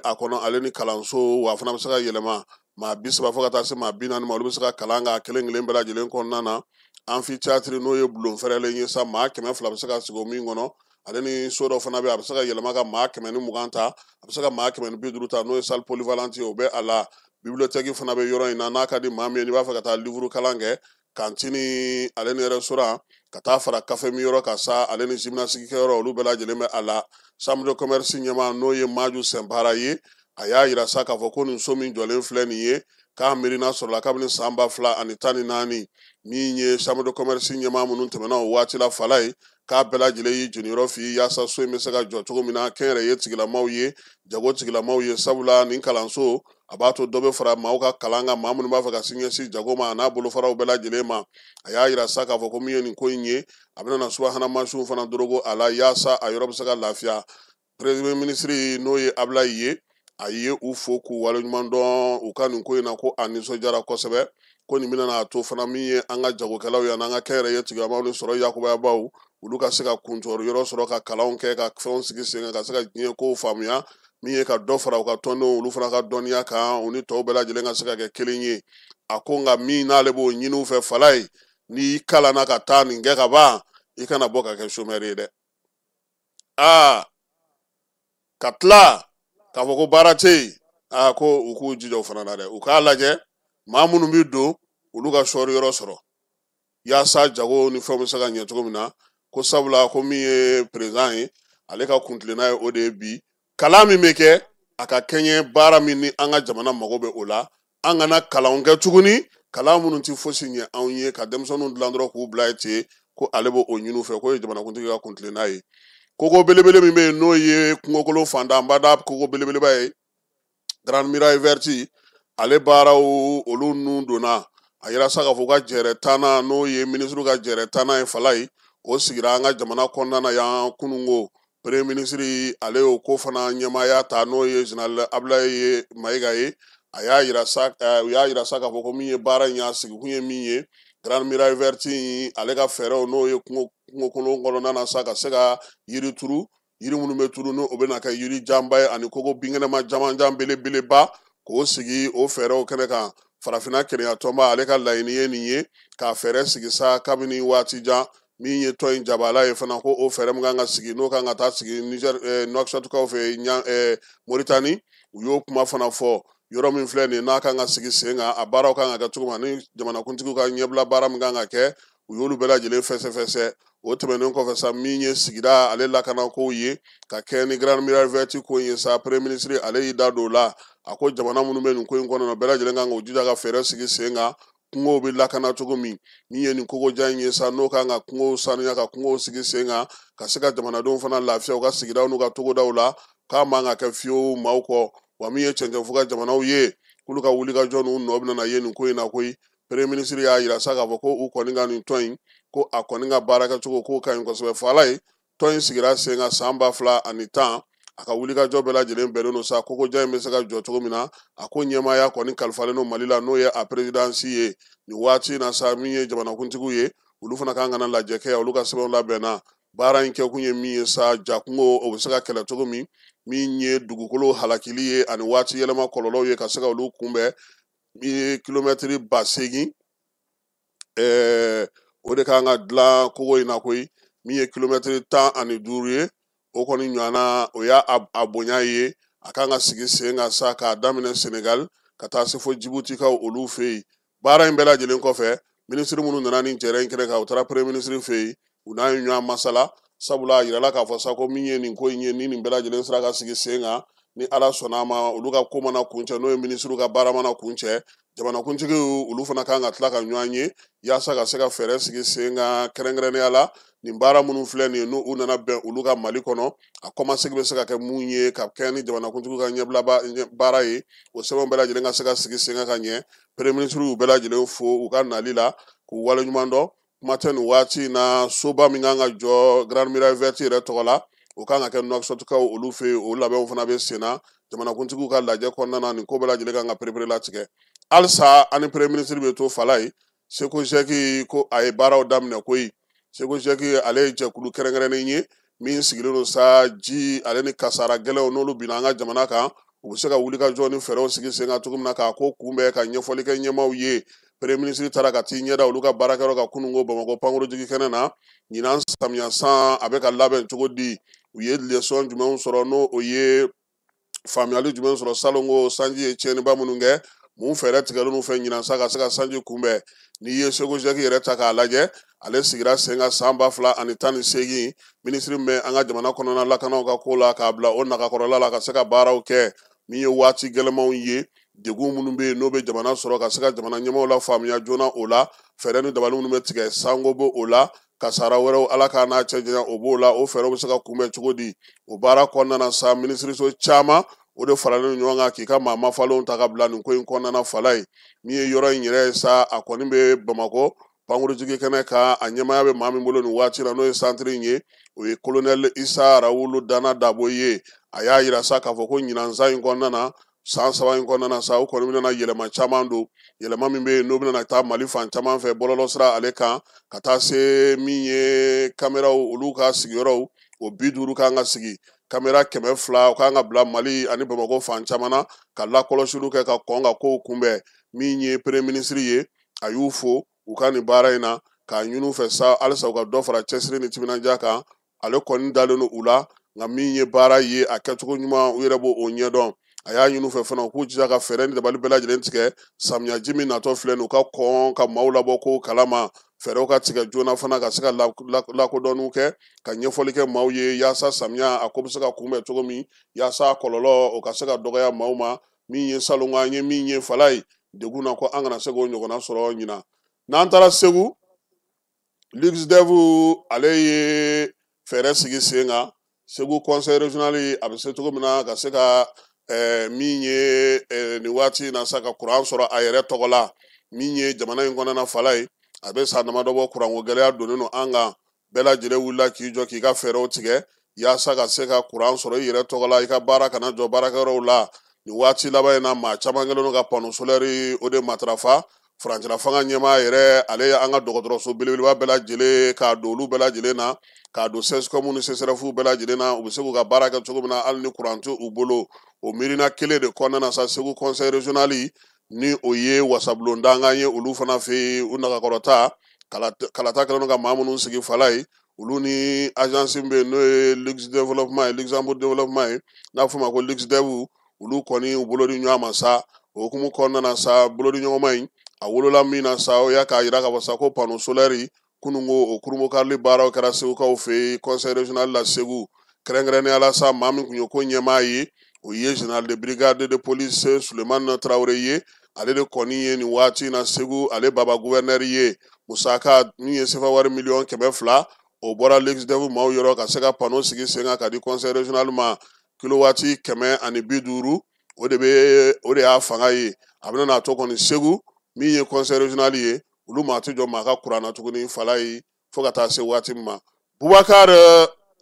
a kɔnɔ, ale ni kalanso, wa fana bɛ se ka yɛlɛma maa 30 fo ka taa se maa 40 ma, olu bɛ se ka kalan k'a kelen kelen bɛɛ lajɛlen kɔnɔna na. Amphithéâtre n'o ye bulon fɛrɛlen ye sa, maa 200 bɛ se ka sigi o min kɔnɔ, ale ni so dɔ fana bɛ yen, a bɛ se ka yɛlɛma ka maa 120 ta, a bɛ se ka maa 150 ta, n'o ye salle polyvalente ye, o bɛ a la. Bibliothèque fana bɛ yɔrɔ in na, n'a ka di maa min ye n'i b'a fɛ ka taa livre kalan kɛ, cantine ale ni restaurant, ka taa fara café min yɔrɔ kan sa, ale ni gymnastique kɛyɔrɔ, olu bɛɛ lajɛlen bɛ a la. Chambre de commerce ɲɛmaa n'o ye Maju Sɛnpara ye, a y'a yira sa k'a fɔ ko nin so min jɔlen filɛ nin ye, k'a miirina sɔrɔla kabini san 2014, min ye chambre de commerce ɲɛmaa minnu tɛmɛna o waati la fala ye, k'a bɛɛ lajɛlen y'i jeniyɔrɔ fi yaasa so in bɛ se ka jɔ cogo min na, kɛnyɛrɛye tigilamaw ye, jago tigilamaw ye, sabula nin kalanso a b'a to dɔ bɛ fara maaw ka kalan kan, maa minnu b'a fɛ ka sin ɲɛsin jago ma a n'a bolofaraw bɛɛ lajɛlen ma. A y'a yira sa k'a fɔ ko min ye nin ko in ye, a bɛna na subahana mansinw fana dorogo a la yaasa a yɔrɔ bɛ se ka lafiya. Premier ministre n'o ye Ablaye ye, a ye u fo k'u waleɲuman dɔn u ka nin ko in na, ko a nisɔndiyara kosɛbɛ, ko nin bɛna n'a to fana min ye an ka jagokɛlaw ye, an'an ka kɛnyɛrɛye tigilamaw ni sɔrɔ yakubayabaw, olu ka se ka kuncɔrɔ yɔrɔ sɔrɔ ka kalanw kɛ, ka fɛnw sigi sen kan, ka se ka diɲɛ kow faamuya, min ye ka dɔ fara u ka tɔndenw olu fana ka dɔnniya kan, u ni tɔw bɛɛ lajɛlen ka se ka kɛ kelen ye. A ko nka min n'ale b'o ɲini u fɛ fala ye, n'i kalanna ka taa nin kɛ ka ban, i kana bɔ ka kɛ chômeur ye dɛ. Aa, ka tila k'a fɔ ko baara tɛ yen, aa, ko u k'u jija o fana na dɛ, u k'a lajɛ maa minnu bɛ don olu ka sɔɔri yɔrɔ sɔrɔ yaasa jago ni fɛnw bɛ se ka ɲɛ cogo min na. Ko sabula ko min ye président ye, ale ka kuntilenna ye o de ye bi kalan min bɛ kɛ, a ka kɛɲɛ baara min ni an ka jamana mago bɛ o la, an kana kalanw kɛ tuguni, kalan minnu tɛ fosi ɲɛ anw ye, ka denmisɛnninw dilan dɔrɔn k'u bila yen ten, ko ale b'o ɲini u fɛ, k'o ye jamanakuntigi ka kuntilenna ye. Koko belebele min bɛ yen n'o ye kungokolon fantanbada koko belebeleba ye, Grande Muraille Verte, ale baaraw olu nun donna. A yira sa k'a fɔ ka jɛrɛ tanna n'o ye minisiriw ka jɛrɛ tanna ye fala ye, o sigira an ka jamana kɔnɔna na yan kununko. Premier ministre ale y'o ko fana ɲɛmaaya ta, n'o ye général Ablaye Mayiga ye. A y'a yira sa, u y'a yira sa k'a fɔ ko min ye baara in y'a sigikun ye min ye, Grande Muraille Verte in ale ka fɛɛrɛw n'o ye kungokolon kɔnɔna na sa, ka se ka yiri turu, yiri minnu bɛ turu n'o bɛna kɛ yiri janba ye ani koko binkɛnɛma jamanjan belebeleba, k'o sigi o fɛɛrɛw kɛnɛ kan. Farafinna kelenya tɔnba ale ka laɲini ye nin ye, k'a fɛɛrɛ sigi sa kabini waati jan. Min ye tɔn in jabala ye fana, ko o fɛɛrɛ min kan ka sigi, n'o kan ka taa sigi Niger, Nouakchott-kaw fɛ yen, Mauritanie, u y'o kuma fana fɔ. Yɔrɔ min filɛ nin ye, n'a kan ka sigi sen kan, a baaraw kan ka kɛ cogo min, ani jamanakuntigiw ka ɲɛbila baara min kan ka kɛ, u y'olu bɛɛ lajɛlen fɛsɛfɛsɛ. O tɛmɛnen kɔfɛ sa, min ye sigida ale lakanakow ye, ka kɛ ni Grande Muraille Verte ko in ye sa, premier ministre ale y'i da don o la. A ko jamana minnu bɛ nin ko in kɔnɔ, bɛɛ lajɛlen kan k'u jija ka fɛɛrɛ sigi sen kan, kungow bɛ lakana cogo min. Min ye nin kogojan in ye sa, n'o kan ka kungow sanuya, ka kungow sigi sen kan, ka se ka jamanadenw fana lafiya u ka sigidaw n'u ka togodaw la, k'a man ka kɛ fiyewu maaw kɔ. Wa min ye cɛncɛnfuga jamanaw ye, k'olu ka wulikajɔ n'u nɔ bɛna ye nin ko in na koyi. Premier ministre y'a yira sa k'a fɔ ko u kɔni ka nin tɔn in, ko a kɔni ka baarakɛcogo k'o ka ɲi kosɛbɛ. Fala ye, tɔn in sigira sen kan san 2010, a ka wulikajɔ bɛɛ lajɛlen bɛnnen don sa kogojan in bɛ se ka jɔ cogo min na. A ko ɲɛmaaya kɔni kalifalen don Mali la, n'o ye a présidence ye nin waati in na sa. Min ye jamanakuntigiw ye, olu fana kan ka na lajɛ kɛ, olu ka sɛbɛnw labɛnna. Baara in kɛkun ye min ye sa, jakungo o bɛ se ka kɛlɛ cogo min, min ye dugukolo halakili ye ani waati yɛlɛma kɔlɔlɔw ye, ka se ka olu kunbɛn. Min ye kilomɛtiri 8000, o de kan ka dilan kogo in na koyi. Min ye kilomɛtiri 15 ye, o kɔni ɲɔgɔnna o y'a a bonya ye. A kan ka sigi sen kan sa k'a daminɛ Senegal ka taa se fo Djiboutikaw olu fɛ yen. Baara in bɛɛ lajɛlen kɔfɛ, minisiri minnu nana ni jɛrɛ in kɛnɛ kan, u taara premier ministre fɛ yen, u n'a ye ɲɔgɔn masala, sabula a yirala k'a fɔ sa ko min ye nin ko in ye, ni nin bɛɛ lajɛlen sera ka sigi sen kan, ni Ala sɔnna a ma, olu ka ko mana kuncɛ, n'o ye minisiriw ka baara mana kuncɛ, jamanakuntigiw olu fana kan ka tila ka ɲɔgɔn ye yaasa ka se ka fɛɛrɛ sigi sen kan. Kɛrɛnkɛrɛnnenya la, nin baara minnu filɛ nin ye, n'u u nana bɛn olu ka Mali kɔnɔ, a kɔmasegin bɛ se ka kɛ mun ye ka kɛ ni jamanakuntigiw ka ɲɛbila baara ye, o sɛbɛnw bɛɛ lajɛlen ka se ka sigi sen kan ka ɲɛ. Premier ministre y'u bɛɛ lajɛlen fo u ka nali la, k'u waleɲuman dɔn. Kuma tɛ nin waati in na, soba min kan ka jɔ Grande Muraille Verte yɛrɛ tɔgɔ la, o kan ka kɛ Nouakchott-kaw olu fɛ yen, o labɛnw fana bɛ sen na. Jamanakuntigiw ka lajɛ kɔnɔna na, nin ko bɛɛ lajɛlen kan ka perepere latigɛ. Halisa ani premier ministre bɛ to fala ye. SECOGEC ko a ye baaraw daminɛ koyi. SECOGEC ale ye jɛkulu kɛrɛnkɛrɛnnen ye min sigilen don sa ji ale ni kasara gɛlɛnw n'olu binna an ka jamana kan, U bɛ se ka wulikajɔ ni fɛɛrɛw sigi sen kan cogo min na k'a ko kunbɛn, ka ɲɛfɔli kɛ ɲɛmaaw ye. Premier ministre taara ka t'i ɲɛda olu ka baarakɛyɔrɔ kan kununko Bamakɔ pankurujigi kɛnɛ na. Ɲinan samiya san a bɛ ka labɛn cogo di? U ye leçon jumɛnw sɔrɔ, n'o o ye faamuyali jumɛn sɔrɔ salongo sanji ye tiɲɛniba minnu kɛ? Mun fɛɛrɛ tigɛlen n'u fɛ ɲinan sa ka se ka sanji kunbɛn? N'i ye SEGOGIEC yɛrɛ ta k'a lajɛ, ale sigira sen kan san 2018. Minisiri min bɛ an ka jamana kɔnɔna lakanaw ka ko la, k'a bila o nagakɔrɔla la ka se ka baaraw kɛ min ye waati gɛlɛmanw ye, degun minnu bɛ yen n'o bɛ jamana sɔrɔ, ka se ka jamana ɲɛmaaw la faamuya joona o la, fɛɛrɛ ni dabali minnu bɛ tigɛ, sanko b'o o la, kasara wɛrɛw, Ala k'a n'a cɛ janya, o b'o la, o fɛɛrɛw bɛ se ka kunbɛn cogo di? O baara kɔnɔna na sa, minisiriso caman o de faralen ɲɔgɔn kan k'i ka maa mafalenw ta ka bila nin ko in kɔnɔna na. Fala ye min ye yɔrɔ in yɛrɛ ye sa, a kɔni bɛ Bamakɔ pankurujigi kɛnɛ kan. A ɲɛmaaya bɛ maa min bolo nin waati la, n'o ye santiri in ye, o ye kolonɛli Isa Rawulu Dana Dabo ye. A y'a yira sa k'a fɔ ko ɲinan san in kɔnɔna na, san 3 in kɔnɔna na sa, o kɔni bɛna yɛlɛma caman don, yɛlɛma min bɛ yen n'o bɛna taa Mali fan caman fɛ bɔlɔlɔsira ale kan, ka taa se min ye kameraw, olu ka sigiyɔrɔw o 50 kan ka sigi, kamera 200 o kan ka bila Mali ani Bamakɔ fan caman na ka lakɔlɔsiliw kɛ ka kɔn ka kow kunbɛn. Min ye premier ministre ye, a y'u fo u ka nin baara in na, k'a ɲini u fɛ sa halisa u ka dɔ fara cɛsiri ni timinandiya kan. Ale kɔni dalen don u la, nka min ye baara ye a kɛcogo ɲuman, u yɛrɛ b'o o ɲɛdɔn. A y'a ɲini u fɛ fana u k'u jija ka fɛɛrɛ ni dabali bɛɛ lajɛlen tigɛ, samiyaji min natɔ filɛ nin, u ka kɔn ka maaw labɔ kow kalama, fɛɛrɛw ka tigɛ joona fana ka se ka lakodɔnniw kɛ, ka ɲɛfɔli kɛ maaw ye, yaasa samiya a ko bɛ se ka kunbɛn cogo min, yaasa a kɔlɔlɔ o ka se ka dɔgɔya maaw ma. Min ye salon an ye min ye fala ye degun na, ko an kana se k'o ɲɔgɔnna sɔrɔ ɲinan. N'an taara Segu, Luxdev ale ye fɛɛrɛ sigi sen kan Segu conseil régional a bɛ se cogo min na ka se ka min ye nin waati in na sa ka kuran sɔrɔ a yɛrɛ tɔgɔ la. Min ye jamana in kɔnɔna fala ye, a bɛ san damadɔ bɔ, kuranko gɛlɛya donnen don an kan. Bɛɛ lajɛlen wulila k'i jɔ k'i ka fɛɛrɛw tigɛ yaasa ka se ka kuran sɔrɔ i yɛrɛ tɔgɔ la, i ka baara kana jɔ baarakɛyɔrɔw la. Nin waati laban in na, maa caman kɛlen don ka panneau solaire o de matarafa. Furancɛla fanga ɲɛmaa yɛrɛ, ale ye an ka dɔgɔtɔrɔso belebeleba bɛɛ lajɛlen k'a don olu bɛɛ lajɛlen na, k'a don CSCOM ni CSRéf bɛɛ lajɛlen na, u bɛ se k'u ka baara kɛ cogo min na hali ni kuran tɛ u bolo. O miirina kelen de kɔnɔna na sa, Segu conseil régional ni o ye wasabulon dankan ye olu fana fɛ yen, u nagakɔrɔta kalata kɛlen don ka maa minnu sigi fala ye, olu ni agence min bɛ yen n'o ye Lux Développement ye, Luxembourg Développement ye, n'a bɛ f'o ma ko Luxdev, olu kɔni u bolo di ɲɔgɔn ma sa. O hukumu kɔnɔna na sa, bolo di ɲɔgɔn ma in a wolola min na sa, o y'a k'a yira k'a fɔ sa ko panneau solaire kununko o kurunbonkarili baaraw kɛra Segukaw fɛ yen, conseil régional la Segu. Kɛrɛnkɛrɛnnenya la sa, maa min tun ye ko ɲɛmaa ye, o ye général de brigade de police Sulemani Tarawele ye. Ale de kɔni ye nin waati in na Segu ale baba gouverneur ye. Musaka min ye sefa wari miliyɔn 200, o bɔra Luxdev maaw yɔrɔ ka se ka panneau sigi sen kan ka di conseil régional ma. Kilowaati 150, o de bɛ o de y'a fanga ye. A bɛna n'a to kɔni Segu min ye conseil régional ye, olu maa tɛ jɔ maa ka kuran na tuguni fala ye fo ka taa se waati min ma. Bubakar,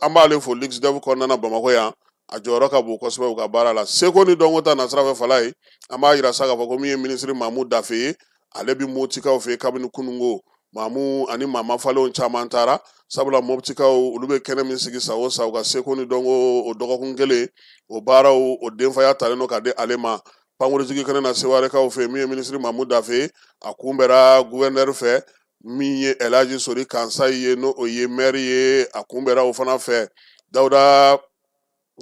an b'ale fo Luxdev kɔnɔna na Bamakɔ yan, a jɔyɔrɔ ka bon kosɛbɛ u ka baara la. Seko ni dɔnko ta nasira fɛ fala ye, an b'a yira sa k'a fɔ ko min ye minisiri Mamu Dafe ye, ale bɛ Motikaw fɛ kabini kununko. Mamu ani maa mafalenw caman taara, sabula Moptikaw olu bɛ kɛnɛ min sigi san o san u ka seko ni dɔnko o dɔgɔkun kelen, o baaraw o denfaya talen don ka di ale ma. Pankurujigi kɛnɛ na Sewarekaw fɛ, min ye minisiri Mamu Dafe, a kunbɛra gouverneur fɛ. Min ye Elhaji Sori Kansayi ye, n'o ye maire ye, a kunbɛra o fana fɛ. Dawuda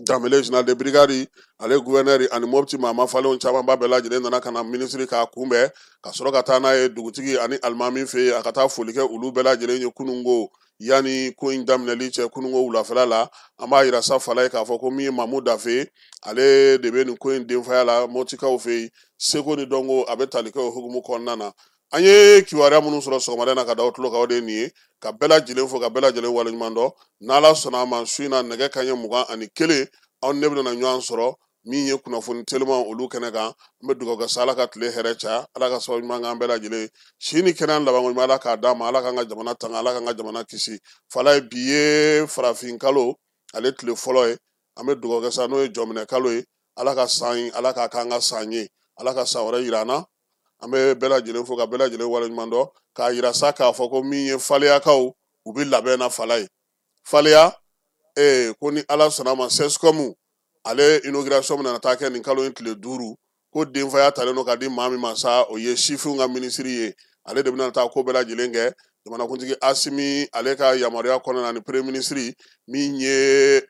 Danbele, général de brigade, ale gouverneur ani Mopti maa mafalenw camanba bɛɛ lajɛlen nana ka na minisiri k'a kunbɛn, ka sɔrɔ ka taa n'a ye dugutigi ani alimami fɛ yen, a ka taa foli kɛ olu bɛɛ lajɛlen ye kununko yanni ko in daminɛli cɛ kununko wulafɛla la. An b'a yira sa fala ye k'a fɔ ko min ye Mamu Dafe, ale de bɛ nin ko in denfaya la Moptikaw fɛ yen. Seko ni dɔnko a bɛ tali kɛ o hukumu kɔnɔna na. An ye kibaruya minnu sɔrɔ sɔgɔmada in na ka da aw tulo kan, o de ye nin ye. Ka bɛɛ lajɛlen fo, ka bɛɛ lajɛlen waleɲuman dɔn. N'Ala sɔnna a ma, su in na nɛgɛ kanɲɛ 21, aw ne bɛna ɲɔgɔn sɔrɔ min ye kunnafoni teliman olu kɛnɛ kan. An bɛ dugawu kɛ sa, Ala ka tile hɛrɛ caya, Ala ka sababu ɲuman k'an bɛɛ lajɛlen, si ni kɛnɛya labanko ɲuman Ala k'a d'an ma, Ala k'an ka jamana tanga, Ala k'an ka jamana kisi. Fala ye, bi ye farafin kalo ale tile fɔlɔ ye. An bɛ dugawu kɛ sa, n'o ye jɔminɛ kalo ye, Ala ka san ye, Ala k'a k'an ka san ye, Ala ka san wɛrɛ yira an na. An bɛ bɛɛ lajɛlen fo, ka bɛɛ lajɛlen waleɲuman dɔn, k'a yira sa k'a fɔ ko min ye faleyakaw, u bɛ labɛn na fala ye. Faleya ko ni Ala sɔnna a ma, CSCOM Ale inauguration bɛna taa kɛ nin kalo in tile 5. Ko denfaya talen don ka di maa min ma sa, o ye sifinw ka minisiri ye. Ale de bɛna taa ko bɛɛ lajɛlen kɛ jamanakuntigi Asimi ale ka yamaruya kɔnɔna na, ni premier ministre min ye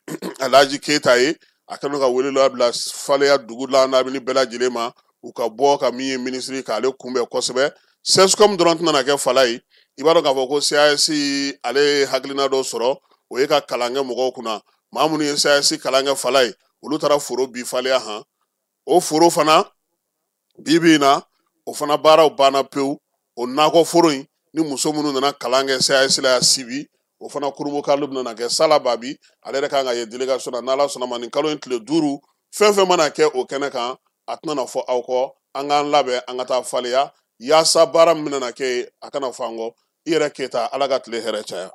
Alhaji Keyita ye. A kɛlen don ka wele bila Faleya dugu la lamini bɛɛ lajɛlen ma, u ka bɔ ka min ye minisiri k'ale kunbɛn kosɛbɛ. CSCOM dɔrɔn tɛna kɛ fala ye. I b'a dɔn k'a fɔ ko CAS ale ye hakilina dɔ sɔrɔ, o ye ka kalan kɛ mɔgɔw kunna. Maa minnu ye CAS kalan kɛ fala ye, olu taara foro bi Faleya han. O foro fana bi bi in na, o fana baaraw banna pewu. O nakɔ foro in ni muso minnu nana kalan kɛ CAS la yan Sibi, o fana kurunbokarili bɛna kɛ Sala Babi. Ale yɛrɛ kan ka ye délégation na n'Ala sɔnna ma nin kalo in tile 5. Fɛn fɛn mana kɛ o kɛnɛ kan, a tɛna fɔ aw kɔ. An k'an labɛn, an ka taa Faleya, yaasa baara min bɛna kɛ, a kana fɔ an kɔ. I yɛrɛ Keyita, Ala ka tile hɛrɛ caya.